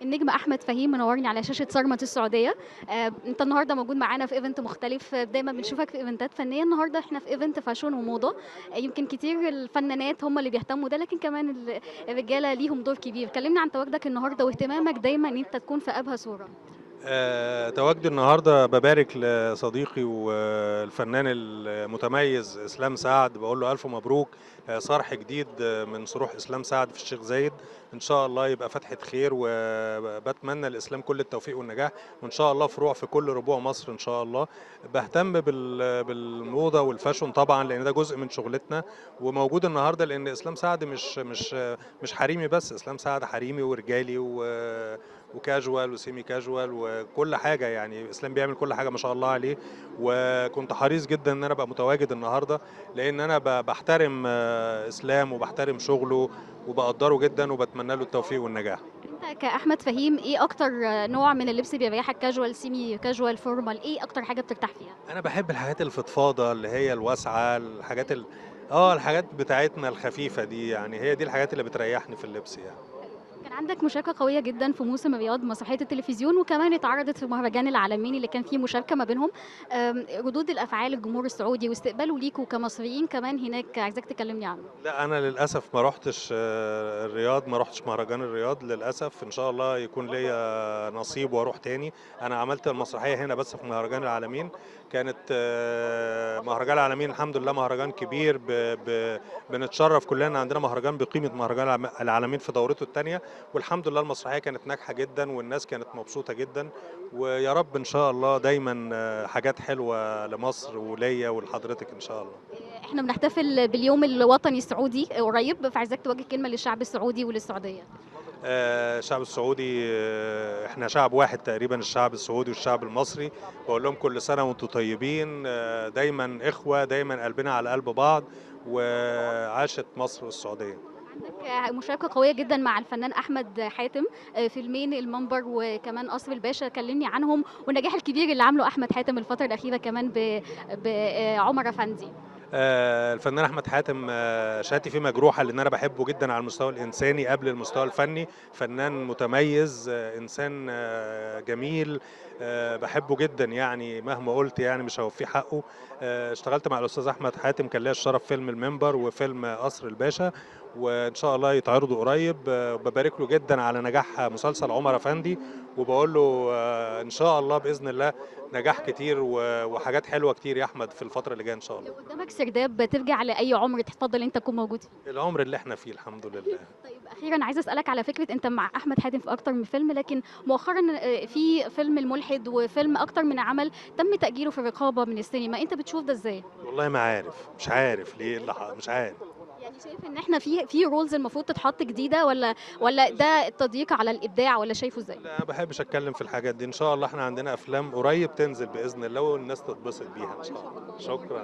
النجم احمد فهيم منورني على شاشة صرمت السعوديه. انت النهارده موجود معانا في event مختلف. دايما بنشوفك في event ات فنيه، النهارده احنا في event fashion وموضه. يمكن كتير الفنانات هم اللي بيهتموا ده، لكن كمان الرجالة ليهم دور كبير. كلمنا عن تواجدك النهارده واهتمامك دايما ان انت تكون في ابهى صوره. تواجدي النهارده ببارك لصديقي والفنان المتميز اسلام سعد، بقول له الف مبروك. صرح جديد من صروح اسلام سعد في الشيخ زايد، ان شاء الله يبقى فتحة خير، وبتمنى لاسلام كل التوفيق والنجاح، وان شاء الله فروع في كل ربوع مصر ان شاء الله. بهتم بالموضه وال fashion طبعا لان ده جزء من شغلتنا، وموجود النهارده لان اسلام سعد مش حريمي بس، اسلام سعد حريمي ورجالي و casual و semi casual وكل حاجه، يعني اسلام بيعمل كل حاجة ما شاء الله عليه. وكنت حريص جدا ان انا ابقى متواجد النهارده لان انا بحترم اسلام وبحترم شغله وبقدره جدا، وبتمنى له التوفيق والنجاح. انت كاحمد فهيم ايه اكتر نوع من اللبس بيريحك؟ casual، semi casual، formal، ايه اكتر حاجة بترتاح فيها؟ انا بحب الحاجات الفضفاضه اللي هي الواسعة، الحاجات الحاجات بتاعتنا الخفيفة دي، يعني هي دي الحاجات اللي بتريحني في اللبس يعني. كان عندك مشاركة قوية جدا في موسم الرياض مسرحية التلفزيون، وكمان اتعرضت في مهرجان العالمين اللي كان فيه مشاركة ما بينهم. ردود الأفعال الجمهور السعودي واستقباله ليكوا كمصريين كمان هناك، عايزاك تكلمني عنه. لا أنا للأسف ما رحتش الرياض، ما رحتش مهرجان الرياض للأسف. إن شاء الله يكون ليا نصيب وأروح تاني. أنا عملت المسرحية هنا بس في مهرجان العالمين، كانت مهرجان العالمين الحمد لله مهرجان كبير، بنتشرف كلنا عندنا مهرجان بقيمة مهرجان العالمين في دورته الثانية، والحمد لله المسرحية كانت ناجحة جدا والناس كانت مبسوطة جدا، ويا رب إن شاء الله دايما حاجات حلوة لمصر وليا ولحضرتك إن شاء الله. احنا بنحتفل باليوم الوطني السعودي قريب، فعايزاك توجه كلمة للشعب السعودي وللسعودية. الشعب السعودي، احنا شعب واحد تقريبا، الشعب السعودي والشعب المصري. بقول لهم كل سنة وانتم طيبين، دايما إخوة، دايما قلبنا على قلب بعض، وعاشت مصر والسعودية. عندك مشاركة قوية جدا مع الفنان أحمد حاتم، فيلمين المنبر وكمان قصر الباشا، كلمني عنهم والنجاح الكبير اللي عامله أحمد حاتم الفترة الأخيرة كمان بعمر أفندي. الفنان أحمد حاتم شهادتي فيه مجروحة لأن أنا بحبه جدا على المستوى الإنساني قبل المستوى الفني، فنان متميز، إنسان جميل، بحبه جدا يعني مهما قلت يعني مش هوفيه حقه. اشتغلت مع الأستاذ أحمد حاتم، كان ليا الشرف فيلم المنبر وفيلم قصر الباشا، وإن شاء الله يتعرضوا قريب. ببارك له جدا على نجاح مسلسل عمر أفندي، وبقول له إن شاء الله بإذن الله نجاح كتير وحاجات حلوة كتير يا أحمد في الفترة اللي جاية إن شاء الله. لو قدامك سرداب ترجع لأي عمر تفضل أنت تكون موجود فيه؟ العمر اللي احنا فيه الحمد لله. طيب أخيرا عايزة أسألك على فكرة، أنت مع أحمد حاتم في أكتر من فيلم، لكن مؤخرا في فيلم الملحد وفيلم أكتر من عمل تم تأجيله في الرقابة من السينما، أنت بتشوف ده إزاي؟ والله ما عارف، مش عارف ليه اللي مش عارف. يعني شايف ان احنا في rules المفروض تتحط جديدة، ولا ده تضييق على الابداع، ولا شايفه ازاي؟ لا ما بحبش اتكلم في الحاجات دي. ان شاء الله احنا عندنا افلام قريب تنزل باذن الله والناس تتبسط بيها ان شاء الله. شكرا.